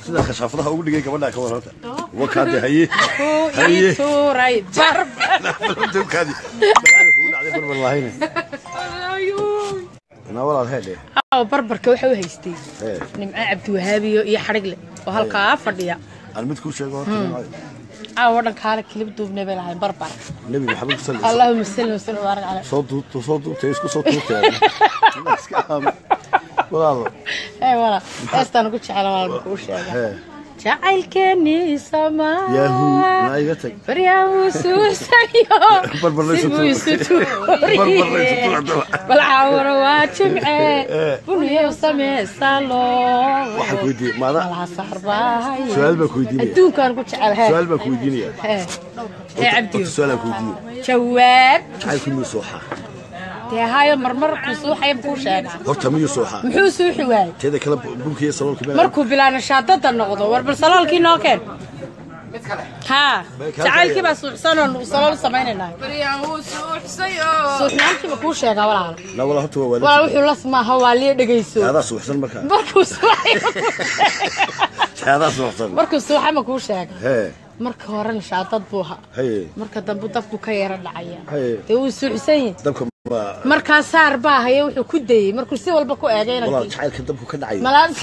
Sida khashaafadaha ugu dhigay gabadha ka waranta. Wakaadi haye. Haye. Tuuray barbar. Kaadi. Balaayo kugu dhacday barbar lahayn. Ana walaal heede. Aa barbarka waxa u haystay. Nimco Cabdiwahaabiyo iyo xarigle oo halkaa fadhiya. Aan mid ku sheego horta nimco. Aa wadan kaale kilib duubnay bay lahayn barbar. Nabi Maxamed sallallahu alayhi Allahumma salli wa sallim wa barik alayhi. Soo duubto soo duubtay isku soo tuurtay. Iska aam. Walaal. Ee walaal. Heestaan ku jecel walaal ku sheega. Jacaylkeeni sama. Yahoo, na iga tag. Baryahu suusayo. Barbar la isu tuur. Barbar la isu tuur. Bal caawara waa jimce. Bunyo samee salo. Waxa ku weydiiyay maada. Walaal saarbahay. Su'aal baa ku weydiinaya. Adduunkaan ku jecelahay. Su'aal baa ku weydiinaya. Ee Cabdi. Su'aal baa ku weydiinaya. Jawaab. Jacaylku miyuu suuxaa? Dee hayo marmar ku suuxaya ku sheega. Horta miyuu suuxaa? Muxuu suuxi waayay? Teeda kale bunkiyo saloolka meel. Markuu bilaano shaadada noqdo war bal saloolkii noo keen. Mid kale. Haa. Jacaylkii baa suuxsan oo nugu salool samaynaynaa. Baryahu suuxsayo. Suuxnaantiiba kuu sheegaa walaal. La walaal horta waa walaal wuxuu las maaha waa liya dhageyso. Adaa suuxsan markaa. Markuu suuxay. Adaa suuxsan. Markuu suuxay ma kuu sheega. Hee. Marka horena shaadad buu ahaa. Haye. Marka dambe dabku ka yara dhacaya. Haye. Dee wuu suuxsan yahay. Dabka markaa saar baa haya wuxuu ku dayay markuu si walba ku eegay inaan walaal jacaylka dabku ka dhacay. Malaas.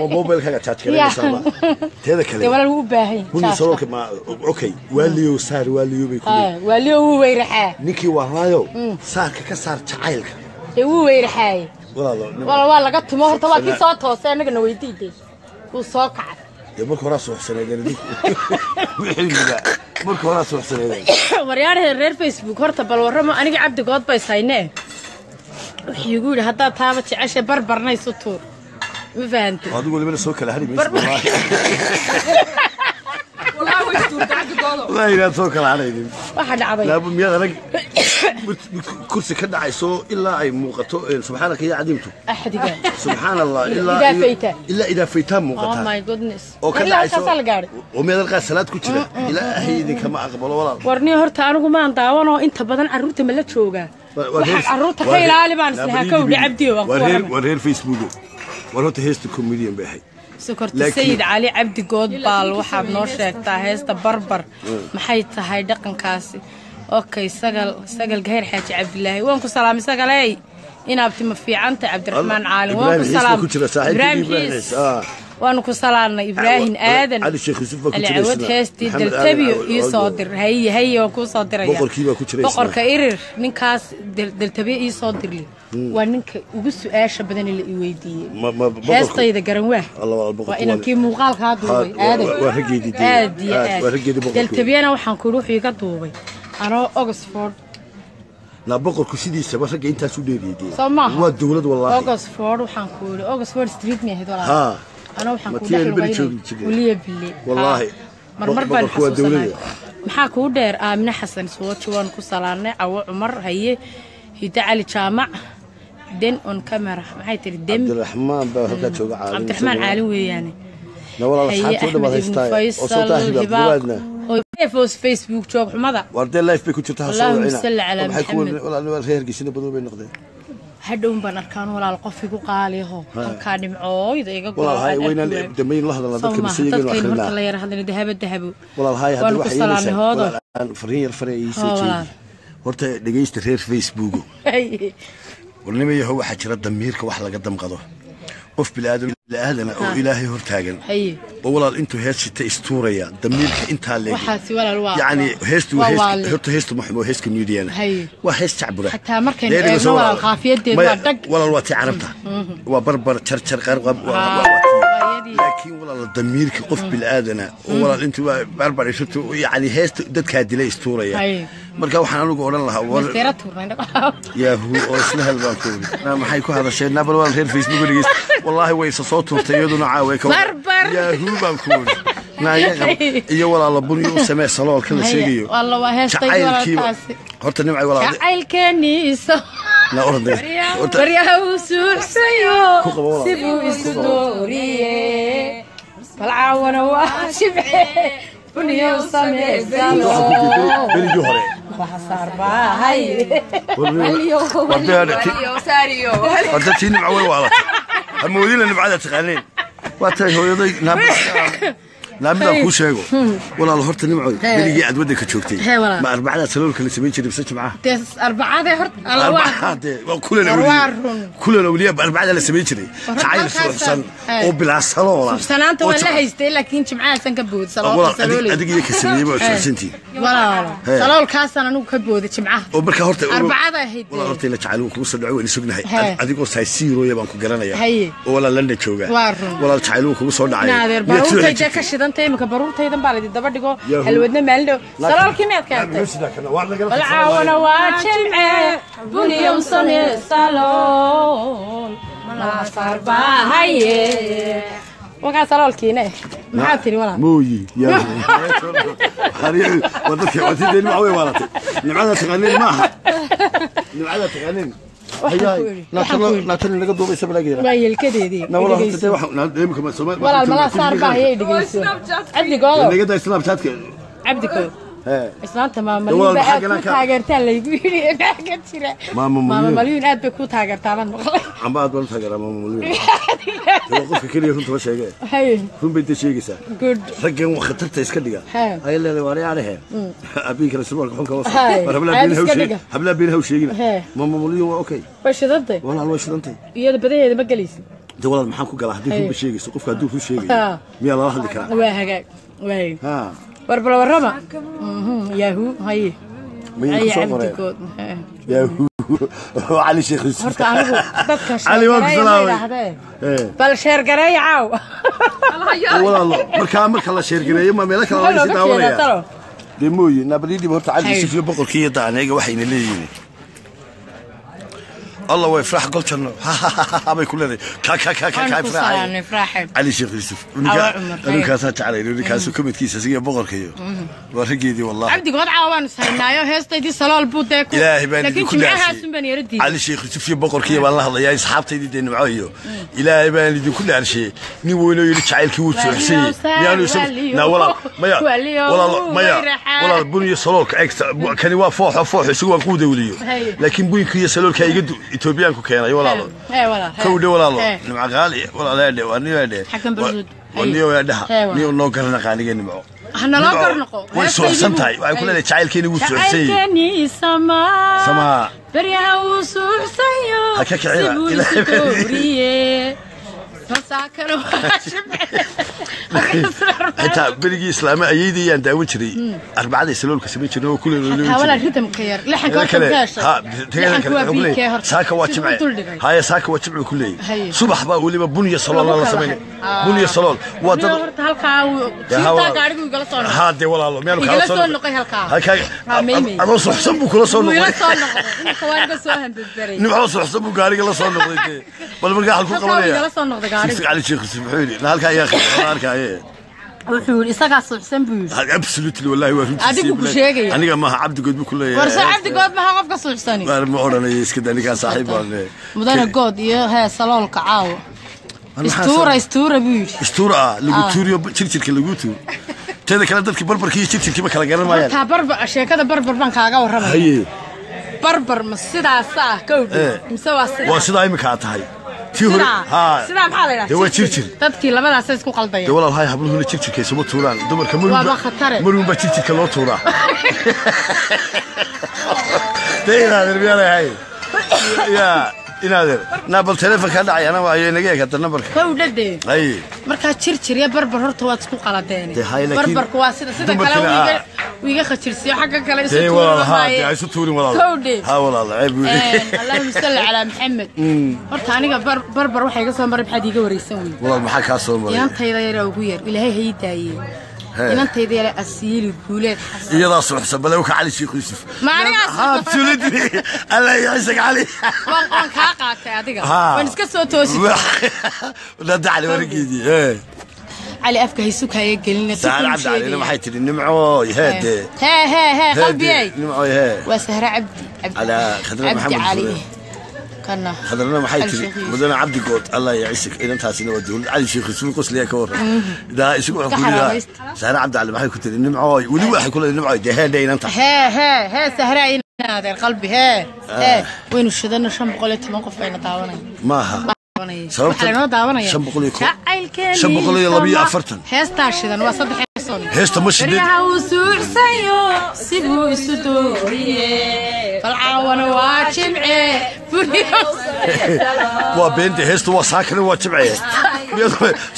Ma mobilkaaga charge gareynaysaa teeda kale. Dee walaal wuu u baahan yahay. Bunni saloolka ma okay waaliyow saar waaliyow bay ku leeyihiin. Waaliyow wuu weyraxaa. Ninkii waa raayo saarka ka saar jacaylka. Dee wuu weyraxaay. Walaal walaal waa laga tumo horta waa kii soo toosay annaga na weydiiday. Wuu soo kacay. Dee marka horaa suuxsaneedeen idinku. Wixii marka horaa suuxsaneedeen. Waryaaraha reer Facebook horta bal warramo aniga Cabdi Good bay saynee. Wuxuu igu yidhi haddaad taaba jeceshay barbarna isu tuur. Ma fahantay? Adigu waliba soo kala hari maysid wallaahi. Wallaahi way tuurtay Cabdi Goodo. Wallaahi inaad soo kala haraynin. Waxa dhacday. Laabu miyaad arag mid kursi ka dhacayso ilaa ay muuqato subxaanaka ya cadiimtu. Axdiga. Subxaan Allah ilaa idaa faytaa. Ilaa idaa faytaa muuqataa. Oh my goodness. Oo ka dhacayso. Ilaa la gaadhay. Oo miyaad arkaa salaad ku jira. Ilaahay idinkama aqbalo walaal. Warniyo horta anigu maan daawanoo inta badan carruurta ma la joogaa. Waxa carruurta ka ilaali baan islahaa kowdhi Cabdi waan ku warramay. Waa reer Facebook. War horta heesta comedian bay ahayd. Sokorta Sayid Cali Cabdi Good baal waxaad noo sheegtaa heesta barbar maxay tahay dhaqankaasi. Okay sagal sagal gaheer Xaaji Cabdilaahi waan ku salaamay sagaley inaabti ma fiicanta Cabdiraxmaan Caalin waan ku salaamay Ibraahim Xiis waan ku salaamay Ibraahim Aadan Cali Sheekh Yusuf ku jiray Cali heestii Daltabiyo ii soo dir haye haye waan ku soo diraya boqorkii baa ku jiray boqorka irir ninkaas Daltabiyo ii soo dirli waa ninka ugu su'aasha badan ee la i weydiiyay heestayda garan waa waa inankii muuqaalkaa duubay aadan waa raggeedii aad iyo aad waa raggeedii boqorkii Daltabiyana waxaan ku ruux iga duubay anoo Oxford la boqorku sidiisaba ragga intaas u dheeriyay soo maaha waa dawlad wallaahi Oxford waxaan ku yiri Oxford Street ma ahayd walaal ha anoo waxaan ku dhex waliya bille wallaahi marmar baan xasuusanay maxaa ku dheer Aamina Xasan Suwaji waan ku salaanay Cawo Cumar haye Hida Cali Jaamac den on camera maxay tiri dem Cabdiraxmaan baa halka jooga caalin Cabdiraxmaan caalin weeyaane na walaal asxaabta dhammaad haystaa oo soo taahiba duwaadna Facebook joog xumada war dee live bay ku jirtaa soo wicina salli ala Maxamed walaal reer gisina badan bay noqdeen hadhow baan arkaan walaal qof igu qaaliho halka dhimcooyda iga go'ay walaal hay weynaan damayn la hadalna dadka misayga inuu akhrina dadka la yar hadalna dahabo dahabo walaal hay hadda waxa yeelaysaa walaal fariin yar farey ii soo jeedi horta dhageysta reer Facebook warnimo yahow waxa jira damiirka wax laga damqado qof bilaadan oo ilaahay hortaagan oo walaal intuu heesita istuuraya damiirka intaa leeg waxaasi walaal waa yaani heestu horta heestu ma xumo heeska comedian waa hees jacbura xataa markay eegno walaal qaafiyadeed waa dhag walaal waa tii carabta waa barbar jarjar qarqab waa laakiin walaal damiirka qof bilaadan oo walaal intuu barbar isutu yaani heestu dadka dilay istuuraya marka waxaan anigu oran lahaa war yahoo oo isla hel baan ku yiri maxay ku hadashay nabal walaal reer Facebook dhageysta wallahi way soo tuurtay iyaduna caaway ka yahoo baan ku yiri naayaga iyo walaal bunyo u samee saloolka la sheegayo wallah waa heestay walaalkaasi horta nimcay walaal jacaylkeeni iso na orday baryaha uu suuxsayo sibuu isu dooriye bal caawana waa shibce bunyo samee salool berigii hore waxa saar baahay horta tii nimco way waalatay hamoodina nimcada taqaaneen Waa tahay hooyaday naamida kuu sheego walaal horta nimcoy berigii aad waddanka joogtay ma arbacada saloolka la samayn jiray mise jimcaha dee arbacada horta arbacade waa kulan awliya kulan awliya arbacada la samayn jiray jacayl suuxsan oo bilaa saloola suuxsanaanta waa la haystay laakiin jimcahaasan ka bood saloolka saloolay adiga iyo ka sameeyay waa suuxsantii walaal saloolkaasaan anigu ka booday jimcaha oo marka horta arbacada ahayd walaal horta ila jacayl kugu soo dhaco waan sugnahay adigoo saasiirooya baan ku garanayaa oo walaal London jooga walaal jacayl kugu soo dhacay naadeer baruurtayda ka shidantay imika baruurtaydan baa la daba dhigo halwadna maalin dhow saloolkii miyaad keentay walcaawana waa jimce buniyow samee salool malasaar baa haye wakaa saloolkiina maxaa tiri walaal mooyi yaa wadadka wadadeen ma way waalatay nimcada taqaaniin maaha nimcada taqaaniin naatan naga duubaysa balaageera waa yelkadeedii walaal malaa saar baa hayay dhegeyso cabdigoodo naga daa snapchatka cabdigood islaanta maama malyuun baa aad ku taageertaa laygu yidhi maxaa ka jira maama malyuun aad bay ku taageertaa baan maqlay amba aad baan u taageeraa maama malyuun waa qofka keliya runta ma sheege run bay inta sheegaysaa raggan khatarta iska dhiga ayay leedahay waana yaalehe abiin kale surwaalka xunka hoos war hablaa been haw sheegina maama malyuun waa okay way shidantay walaal way shidantay iyada badaheeda ma gelaysid de walaal maxaan ku galaa haddii runba sheegayso qofka hadduu run sheegayo miyaa lala hadli karaa waa hagaag waay warbal warrama yahoo haye mayay ku soo qoreen yahoo cali sheekh yusuf horta anigu dadka cali waan ku salaamay bal sheer gareey caaw walaal marka marka la sheer gareeyo ma meel kale la sii daawanaya de mooyi nabalidi horta cali yusuf iyo boqorkii daaneega waxayna leeyihiin الله ويفرح قلت انه ها bay ku leedahay ka ka ka ka ifraax cali sheekh yusuf aniga kaasa jaclay aniga kaasa kumidkiisa siga boqorkayo waa rageedii wallahi cabdiga wad caawaan saynaayo heestaydii salool buu deeku ilaahay baan idinku dhaarshay cali sheekh yusuf iyo boqorkiyo baan la hadlayaa asxaabtaydii dee nimco iyo ilaahay baan idinku dhaarshay nin weyn oo yiri jacaylkii wuu suuxsay yaanu isag na walaal maya walaal maya walaal buniyo saloolka eegta kani waa fooxo fooxo isagu waan ku dawliyo laakiin buinka iyo saloolka iga Ethiopian ku keenay walaalo kowdhe walaalo nimco qaali walaalaadhe waa niyo waniyo dhaha niyo noo garana qaaliga nimco hana loo garnaqo way suuxsan tahay waxay ku leedahay jacaylkeeni wuu suuxsan yahay jacaylkeeni samaa samaa baryaha wuu suuxsan yahay ha ka kicina ilaahay masaakano xitaa berigii islaama ayeydii ayaan daawan jiray arbacada saloolka samayn jirnay oo kuley walaal ridamka yar laxanka horta ka heshay saaka waa jimce haya saaka waa jimce ku leeyahay subax baa weliba bun iyo salool la samaynay bun iyo salool waa dad horta halkaa sitaa gaarigu igala soo noqday haa dee walaalo miyaanu kala soo noqday halkaa halkaa adoo suxsan buu kula soo noqday kula soo noqday inta waan ka soo hanbadbaray nimco suxsan buu gaariga la soo noqday dee bal markaa halkuu qabanaya igala soo noqday gaariga cali sheekh yusuf wuxuu yidhi halkaa ayaa arkaaye wuxuu yidhi isagaa suuxsan buu yidhi absolutely wallahi waa runtiisii adigu ku sheegaya aniga maaha cabdigood buu ku leeyahay warse cabdigood maaha qofka suuxsani ma odhanaya iska daa ninkaa saaxiib baan mudane good iyo hee saloolka caawa istuura istuura buu yidhi istuura ah lagu tuuriyo jirjirka lagu tuur teeda kale dadkii barbarkii iyo jirjirkiiba kala garan maayaan hortaa barbar sheekada barbar baan kaaga warramaya haye barbar ma sidaas ah kowdhi mise waa sidaa waa sidaa imika aad tahay sidaa maxaa la yidhaha waa jirjir dadkii labadaas isku qaldaya dee walaal hay habluhuna jirjirka isuma tuuraan dumarka waaba khatare maruun baa jirjirka loo tuuraa dee inaadeer miyaanay ahayn yaa inaadeer naa bal teleefonkaa dhacay ana waayo inaga eeg hadda nambarka kowdha dee ay markaa jirjir iyo barbar horta waad isku qaladeen barbarku waa sida sida kale wiiga khajirsiyo xagga kale isu tuurin isu tuurin walaal kowdhe ha walaal ceeb weeye allahumma salli calaa maxamed horta aniga barbar waxay iga soo maray maxaad iiga wareysan weyde walaal maxaa kaa soo maray inantayda yaraa ugu yar ilaahay ha ii daayee inantayda yara asiili guuleed xasan iyadaa suuxsan bale ka cali sheekh yusuf ma anigaas absolutely alla yacisak cali waan kaa qaatay adiga waan iska soo toosi dada cali warigeedii cali afka haysuka haya gelina sahra cabdi calina maxay tidhi nimcooy heede hee hee hee qalbiyey nimcooy hee waa sahra cabdi على khadra cabdi maxamed cali kana khadrana maxay tidhi mudane cabdi good allah yacisik inantaasina waa dowlad cali sheekh yusuf qosliya ka warran daa isugu wuxuu ku yidhi sahra cabdi cali maxay ku tidhi nimcooy weli waxay ku leedahay nimcooy dee heedhe inanta hee hee hee sahra inaadeer qalbi hee hee waynu shidana 510 qof bayna daawanaya maaha Waxaa laynoo daawanaya 542. Heestaa shidan waa 3 heesoon. Heesta ma shidin. Baryaha uu suuxsayo sibuu isu dooriye, falcaawana waa jimce. Waa beenta, heesta waa saakana, waa jimce.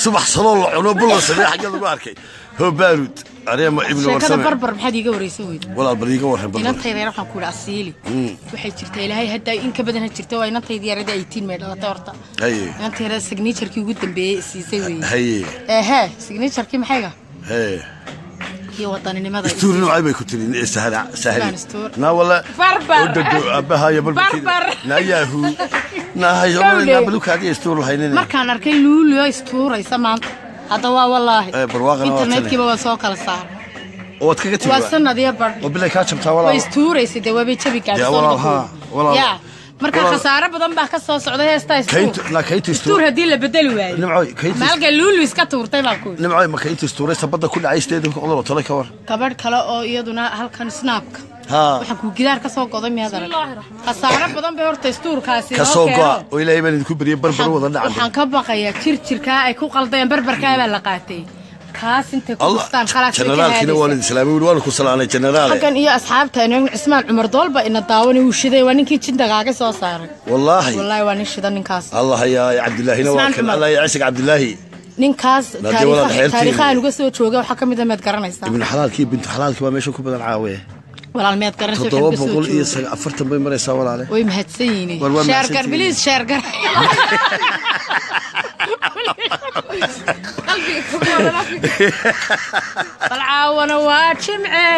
Subax saloo la cuno bulla samee xagga lagu arkay hobaarud areema ibnu Sheekada warsame. Barbar maxaad iiga wareysan weyda? Walaal, bal iiga warran barbar. Inantayda yar waxaan ku idhi asiili waxay jirtaa, ilaahay hadda in ka badan ha jirta. Waa inantayda yarada 18 may dhalatay horta. Inanta yarada signature-kii ugu dambeeyey siisay weeye. Ehe, signature-kii maxayga iyo wadaninimada. Istuur noocay bay ku tiri sahla sahli? Istuur. Na wala. Barbar. Oo dhado abaha iyo barbarkeeda. Barbar. Na yaahu na hayo. Gawdhe. Na balukaadi istuur lahaynina. Markaan arkay luulio istuuraysa maanta hadda waa wallaahi. Barwaaqana waa tani. Internetkiiba waa soo kala saaray. Waad kaga timi. Waa sanad iyo badh. Oo bilay kaa jabtaa Way walaal. istuuraysay dee, waabay jabi Ya, gaadhay. walaal, haa, walaal. Ya marka Walaal. Khasaare badan baa ka soo socda heestaa istuur. Kayntu na kayntu Istuur istuur. haddii la bedeli waayo. Nimcoy, kayntu. Maalka luulu iska tuurtay baan ku yidhi. Nimcoy, ma kayntu istuuraysa badda ku dhacay 8 qodob oo tolay ka war. Gabadh kale oo iyaduna halkan snaabka waxaan kuu gidaar ka soo goday, miyaad arag? Khasaare badan bay horta istuurkaasi Ka noo soo keeno. go'a oo ilaahay baan idinku bariyay, barbar wada dhacday. Waxaan ka baqayaa jirjirkaa ay ku qaldayeen, barbarkaa baa la qaatay kaas intay ku Allah dhuftaan khalaas way ka Generaalkiina waan haadaysaa. idin salaamay wili, waan ku salaamay generaale. Halkan iyo asxaabta inuu Cismaan Cumar Doolba ina daawanay, uu shiday, waa ninkii jindagaaga soo saaray. Wallaahi. Wallaahi waa nin shida ninkaas. Allah ya Cabdullaahina waa Cismaan kan. Cumar. Allah ya Ciise Cabdullaahi. Ninkaas Naadi walaal xeertiin. Taariikhahan uga soo jooga waxaa ka mid ah, maad garanaysaa? Ibnu xalaalkii bintu xalaalkii baa meesha ku badan caawiye. Walaal, miyaad garanaysaa toddoba waxaan uga soo boqol iyo jooga? 40 bay maraysaa walaale. Way mahadsan yihiin. War waa Sheergar. mahadsantihiin. Biliis sheergar. Bal caawana waa jimce,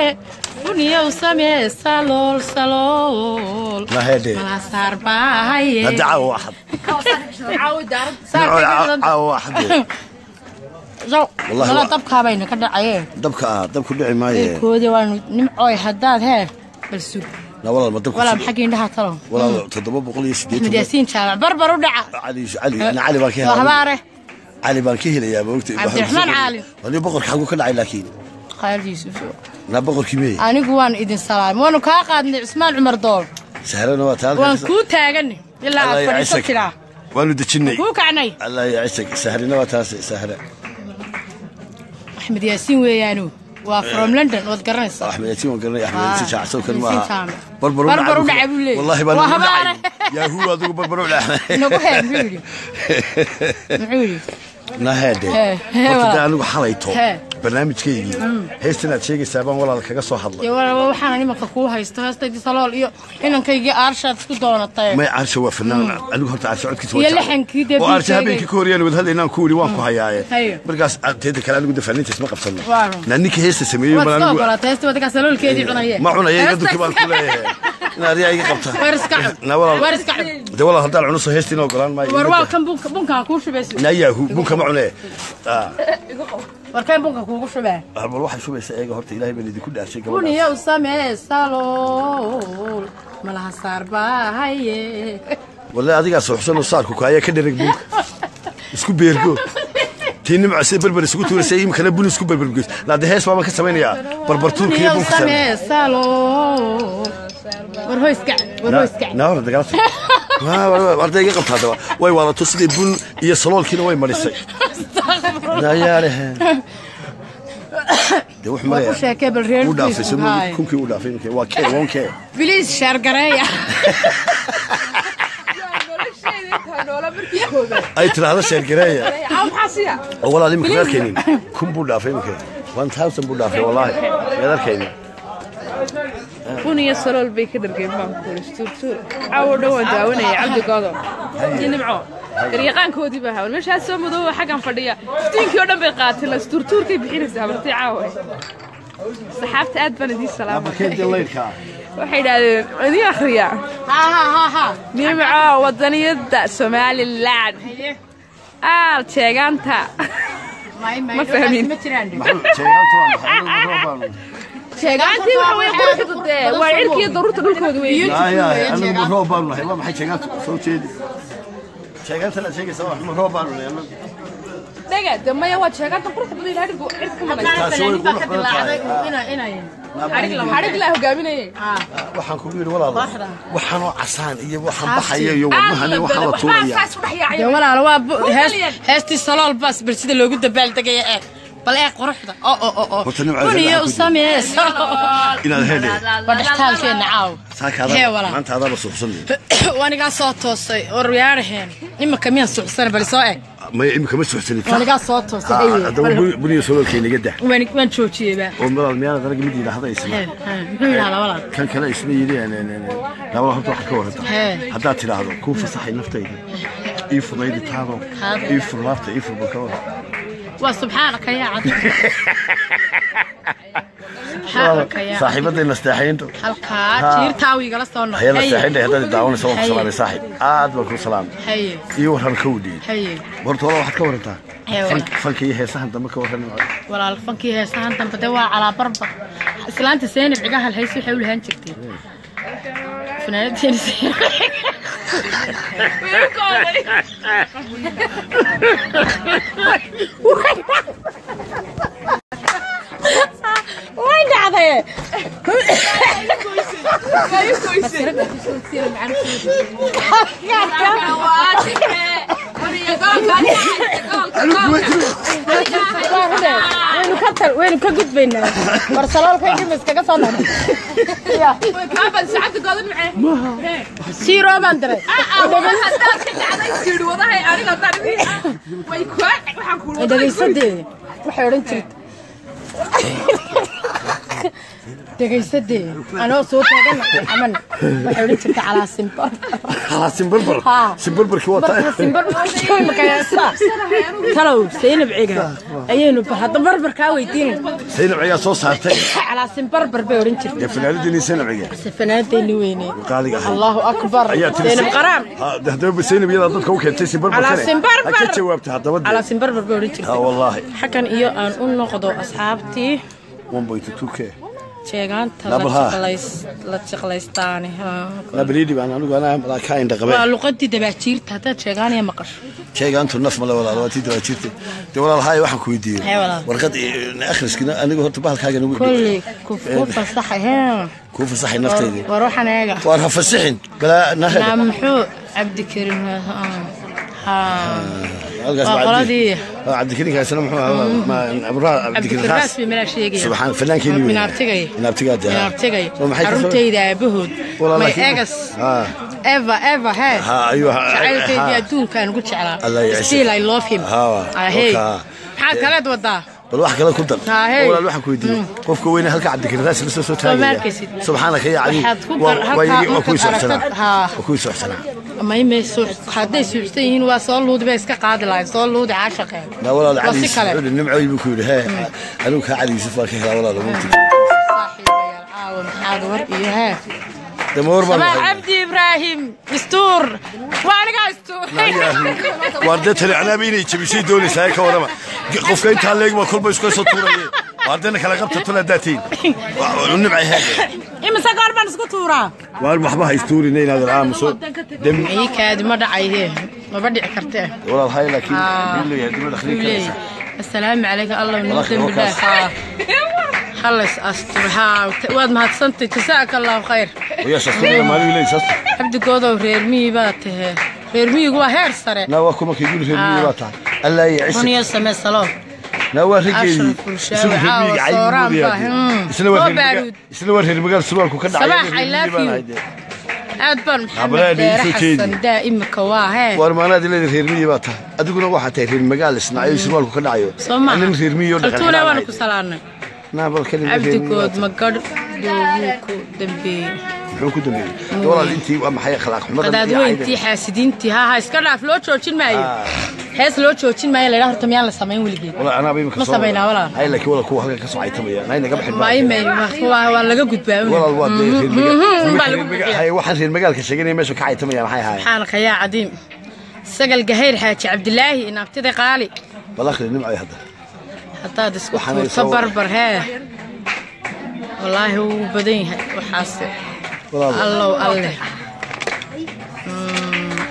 buniyow samee salool salool. Ma heedhe. Malasaar baa haye. Hadda caawa waa axad. Saarka ka badan. Caawa waa axad. Wallahi Mala dabkaabayna ka dhacayee. Dabka ah, dabku dhici maaye. Koodi waanu nimcooy haddaad hee bal sug. Na walaal, ma dabku Walaal, xagga indhaha talo. Walaal, 780. Axmed Yaasiin Jaamac, barbar u dhaca. Cali Cali na Cali baan ka Waa helaa. habaare. Cali baan ka helayaa moogta. Cabdiraxmaan Cali. Wali boqorka xaguu ka dhacay laakiin? Khaalid Yuusuf. Na boqorkii meey? Anigu waan idin salaamay, waanu kaa qaadnay Cismaan Cumar Dool. Sahrana waa taa. Waan kuu taaganay ilaa Allah aad ya fadhiiso cisak. tiraa. Waanu dejinnay. Kuu kacnay. Allah ya cisak, sahrina waa taas sahra. Axmed Yaasiin weeyaanu, waa from London, waad garanaysaa. Axmed Yaasiin waan garanay, Axmed Yaasiin jaacsow kan Yaasiin maaha. Jaamac. Barbar u Barbar u dhacay. dhacay buu leeyahay. Wallahi baan Waa ugu habaare. dhacay yaahuu adigu barbar u dhacay. Nagu hee, muxuu yidhi, muxuu yidhi? Naheede. Hee, Horta walaal. dee anigu xalayto Hee. barnaamijkaygii heestan aad sheegaysaa baan walaal kaga soo hadlay. Dee walaal, waxaan imanka kuu haysto heestaydii salool iyo inankaygii aarshaad isku doonatay. May, Caarsha waa fanaan. Anigu horta Caarsha codkiisa waa Iyo jeclay. laxankii dee Oo buu Caarsha sheegay. habeenkii ka horreeyaan wada hadlaynaan ku wiri waan ku hayaaye. Hayo. Markaas teeda kale anigu dee fanaaniinta isma qabsano. Waa run. Na ninka heesta sameeyey Waad baan iska anigu ogolaatay heesta waddankaa saloolkeedii cunaye. Ma cunaya, iga durki baan ku leeyahay in adiga iga qabta. War iska cun. Na walaal. War iska cun. Dee walaal, haddaan cuno soo heesta inoo ogolaan maayo. War waa kan bunka, bunkaa kuu shubayso. Na yaahu, bunka ma cunee. War kan bunka kuugu shubee. Bal waxay shubaysaa eega horta, ilaahay baan idinku dhaarshay gabadhaas. Buniyow samee salool malaha saar baa haye. Wallahi adigaa suuxsan oo saarku kaaya ka dhereg bunka isku beergo tii nimca sida berber isugu tuurasay imikana bun isku berbergoys naade hees baaban ka samaynayaa barbar tuurka iyo Buniyow bunka samee. Samee salool, war hoy iska cun, war hoy iska cun. Naa hore dagaalta arday iga qabtaa daba way waalato sidii bun iyo saloolkiina way marisay naayaalehe dee wuxuu Waa ku marayaa sheekay bal reer uu dhaafay Facebook, soo haye. kunkii uu dhaafay imika waa kee wonkee. Biliis sheer gareeya. Ay tiraahdo sheergareeya oo walaal imika ma arkaynin, 1000 buu dhaafay imika, 1000 buu dhaafay wallaahi, maad arkaynin. Bun iyo salool bay ka dhargeen baan ku uri tuurtuur. Caawo dhan waan daawanayay Cabdi Goodo iyo Nimco, garyaqaankoodii baa hawan meeshaas soo madooba xaggan fadhiya, iftiinkii oo dhan bay qaateen, las tuurtuurkay bixinaysaa habartii caawa. Saxaabta aad baan idiin salaamay. Barkeedii laydhka. Waxay idhaahdeen idiin akhriyaa. Ha ha ha ha. Nimco wadaniyadda Somalilan aal jeegaanta. Ma fahmin. Ma jiraan. Jeegaantii waxa weye quruxdu dee waa cirkiiyo daruurta dhulkooda wey. Anigu roob baanu nahay, waa maxay jeegaantu? Soo jeedi, jeegaantan aad sheegaysaa waa roob baanu nahay anagu. Dhaga damaya waa jeegaanta quruxda badan ilaa dhirku cirka manay. Taasi way qurux badan tahay. Inay xarig la hogaaminayay. Waxaan kugu yidhi walaal, waxaan oo casaan iyo waxaan baxaya iyo wadnahan iyo waxaan la tuuraya. Dee walaal, waa heestii salool baas, bal sida loogu dabaaldegaya eeg, bal eeg quruxda oo oo oo oo Horta nimca kun iyo waxaan u samee inaad hele waa dhextaalkeena caaw. Saaka Hee adaa walaal. Maanta adaaba suuxsan. Waanigaa soo toosay waryaaraheen, imika miyaan suuxsana? Bal soo eeg. Maya, imika ma suuxsanid. Waanigaa soo toosay. Haddaba buniyo soloolkay naga dah. Waan joojiyeyba. Oo walaal, miyaanad arag mid yidhaahda isna? Hee, muxuu yidhahdaa walaal? Kan kale isna yidhi laba horta waxaad ka warrantaa. Hee. Haddaad tidhaahdo kuu fasaxay naftayda, ii fudaydi taado, ii fur laabta, ii fur, bal ka warran. Waa subxaanaka yaa cad, subxaanaka yaa Saaxiibaday nasteexayntu halkaa jiirtaa igala soo haya noqday. Nasteexaynta haddaad daawanayso, waan ku Haye. salaamay saaxiib, aad baan kuu salaamay. Haye. Ii warran kowdii. Haye. Horta walaal, waxaad ka warrantaa Hee, walaal. Fanka iyo heesahan dambe ka warran. Walaal, fankii heesahan dambe dee waa calaa barbar. Islaanta Seynab cigaha hays waxay u lahaan jirtay fanaanadeena Seynab. Way dhacday. Waynu ka tar, waynu ka gudbaynaa barsaloolkaygii ma iskaga soo noqday siiroo baan diray. Dhegaysadee, waxay odhan jirta, dhegaysadee, anoo soo taagan aman, waxay odhan jirta calaa simbar. Haa, simbarbar. Haa. Simbarbarkii waa marka taa. Simbarbarkii makayaasa talow Seynab ciga ayaynu bal hadda barbarkaa weydiinay. Saynab ayaa soo saartay. Calaa simbarbar bay odhan jirtay. Dee fanaanadii Saynab ciga fanaanadeenni weyneed qaaliga ahayd. Allahu akbar. Ayaa tiri Seynab qaraam. Ha, haddaba Saynab iyadaa dadka u keentay simbarbarkane. Calaa simbarbar. Ha ka jawaabta haddaba dee. Calaa simbarbar bay odhan Ha jirtay. Wallaahi. Xaggan iyo aan u noqdo asxaabtii 1.2K jeegaanta la Nabal ha. la jeclaystaani. Nabaliidi baan anigu, anaa malaa ka indha Waa qabeen. luqadii dabaajiirta haddaad jeegaanaya maqasho. Sheegaantu naf male walaal, waa tii dawaajirtay dee walaal. Haye, waxaan ku weydiiyey Hee, walaal. warqad akhriskina anigu horta bahalkaaga nagu Kolley ku fasaxay hee. Kuu fasaxay naftayda. War waxaan eega. Waar ha fasixin balaa naa naxeda. Muxuu Cabdikarim ha Halkaas waa baa qoladii. Cabdikariin kaasina muxuu ahaa? Ma Abraha Cabdikariin Cabdikariin Raas Raas bay meelaa sheegaya. Subxaan fanaankeenii weynaa. Minaabtigay. Minaabtigaa dee, ha. Minaabtigay. Oo maxay ka soo- Carruurtayda aabahood. Walaa My laakiin- egas Ah. ever ever he. Ha, ayuu Jacaylkaygii ha. adduunkaan ugu jeclaa. Allah ya ciise. Still I love him. Ha, Ahey. oka. Maxaad kaleed wadaa? Bal wax kale ku dar. Ha, hey. Walaal, waxaan ku weydiiyey qofka weyne halka Cabdikariin Raas la soo Soo ma taagaya. arkaysid? Subxaanaka ya cali. Waxaad ku waa halkaa waa yigi- waa kuwii markaad suuxsanaa. aragtad- ha. Waa kuwii suuxsanaa. May hadday suuxsan yihiin waa soo luudi bay iska qaadi lahayn, soo luudi caashaqeen. Na walaal Waa Cali si Yuusuf kale. wuxuu yidhi, nimcoy buu ku yidhi, hee anigu kaa Cali Yuusuf baan ka helaa walaal mugti. Saaxiibayaal, caawa maxaad war iyo hee. Damoor baan Sabaa lahayn. Cabdi Ibraahim istuur, waa anigaa istuur. Waar dee tani anaaba inay jabisay doonaysaa, ka warrama qofka intaa leeg baa kolba iska soo tuuraye. Waar dee na kala qabta tol haddaa tihiin nimcay heege. Imise goor baan isku tuuraa? Waar waxba ha istuurina inaadan aamuso dem. Ii kaadi, ma dhacay, maba dhici kartee. Walaal hay, laakiin wuxuu leeyahay dibad akhriin Wuxuu karaysa. leeyahay assalaamu calaykum, Allah nagu Walaal, dembi kaas. dhaaf. Hallays astur haa, waad mahadsantay, jasaaka Allahu khayr. Wayaa saasturaya maalin leeyahay saas. Cabdigoodow, reer miyi baa tahee, reer miyigu waa heer sare. Na waa kuma kii guri reer miyi baa tahay, Allah ya Kun ciise. iyo samee salool. Na waa rageedii. Ashraf Bulshaawi, Isagu reer miyiga caawa cayb sooraan buu baa, leeyahay. Isna waa Soo reer magaal baaruud. Isna waa reer magaal surwaalku ka dhacay. Sabaax, Reer I miyi love baan you. ahay dee. Aad baan Maxamed Hablaha Deere soo jeedi. Xasan daa imika waa hee. Waar maanaad leedahay reer miyi baa tahay, adiguna waxaa tahay reer magaal isnaayo surwaalku ka dhacayo. Soo maaha? Nin reer miyi oo dhaqan Kaltuune xidhaan waanu ahay. ku salaanay. Naa bal kalin reer miyi baa Cabdigood tahay. ma gadh dooguu ku dambeeyey? Muxuu ku dambeeyey walaal? Intii waa maxay akhlaaq xumadan iyo Qadaadweyntii caydan? xaasidiintii ha iska dhaaf, loo joojin maayo hees, loo joojin maayo laydhaa. Horta miyaan la samayn weligeed? Walaal anaaba imika Ma soo samaynaa walaal? Hay, laakiin walaal kuwa halkan ka soo caytamaya nay naga bixin. May may, waa laga gudbaa. Walaal waa dee reer magaal Baa lagu bixiyaa. Hay, waxaan reer magaalka sheeganaya meesha ka caytamaya maxay ahaayeen? Subxaanaka yaa cadiim. Sagal Gahayr Xaaji Cabdilaahi, inaabtida qaali. Bal akhri nimcay hadda. Haddaad isku Waxaanay tuurto soo- barbar hee, wallaahi wuu badan yahay waxaase. Walaal. Allow alle.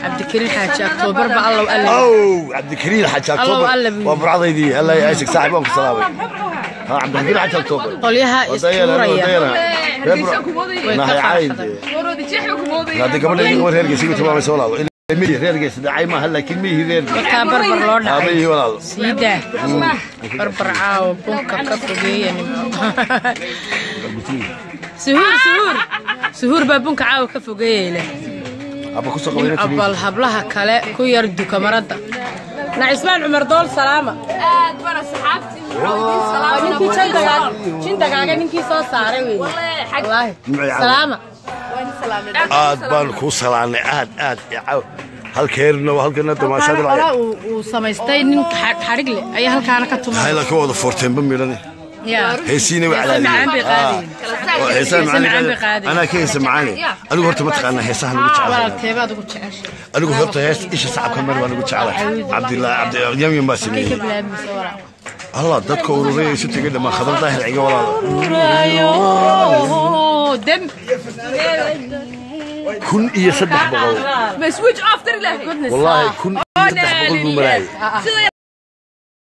Cabdikariim. Cabdikariin Xaaji Aktoobar ba Allow alla. Ow, Cabdikariin Xaaji Aktoobar waa burcadaydii. Allah yaasik saaxiib, waan ku salaamay. Ha, Cabdikariin Xaaji Aktoobar. Qolyaha istuuraya. Hadda gabadha iga reer Geesi tilmaamaysa walaalo. Miyi reer Geesi dhacay maaha, laakiin miyi reer Geesi. Markaa barbar loo dhacay. Miyi walaalo. Siidaa. Barbar caawa bunka ka fogeeya Nimco. Suhuur, suhuur. Suhuur baa bunka caawa ka fogeeyay leh. Aba ku soo qabanay. Nimco bal hablaha kale ku yar dukamarada. Na Ismaan Cumar Dool salaama. Aad bana saxaabtii ninkii jindagaaga ninkii soo saaray wey. Wallaahi. Salaama. Aad baan kuu salaanay, aad aad halkeerna waa halkana damaashada lacag uu samaystay nin xarig leh ayaa halkaana ka tumay. Hayla ka wada forteen ba miran. Heesiina waa calaadiyeen. Heesaha macaan anaa ka heesa macaane. Anigu horta ma taqaanaa heesaha lagu jecelahay? Walaalkeebaad ugu jeceshay? Anigu horta hees isha sacabka mar baan ugu jecelahay. Cabdillah Cabdi Yamyam baa sameeyey. Allah dadka ururay isu tegay dhammaan Khadar Daahir Ciga walaalo. Dem. 1300. Ma switch off dar Ilaahay. Wallaahi 1300 buu maraayay.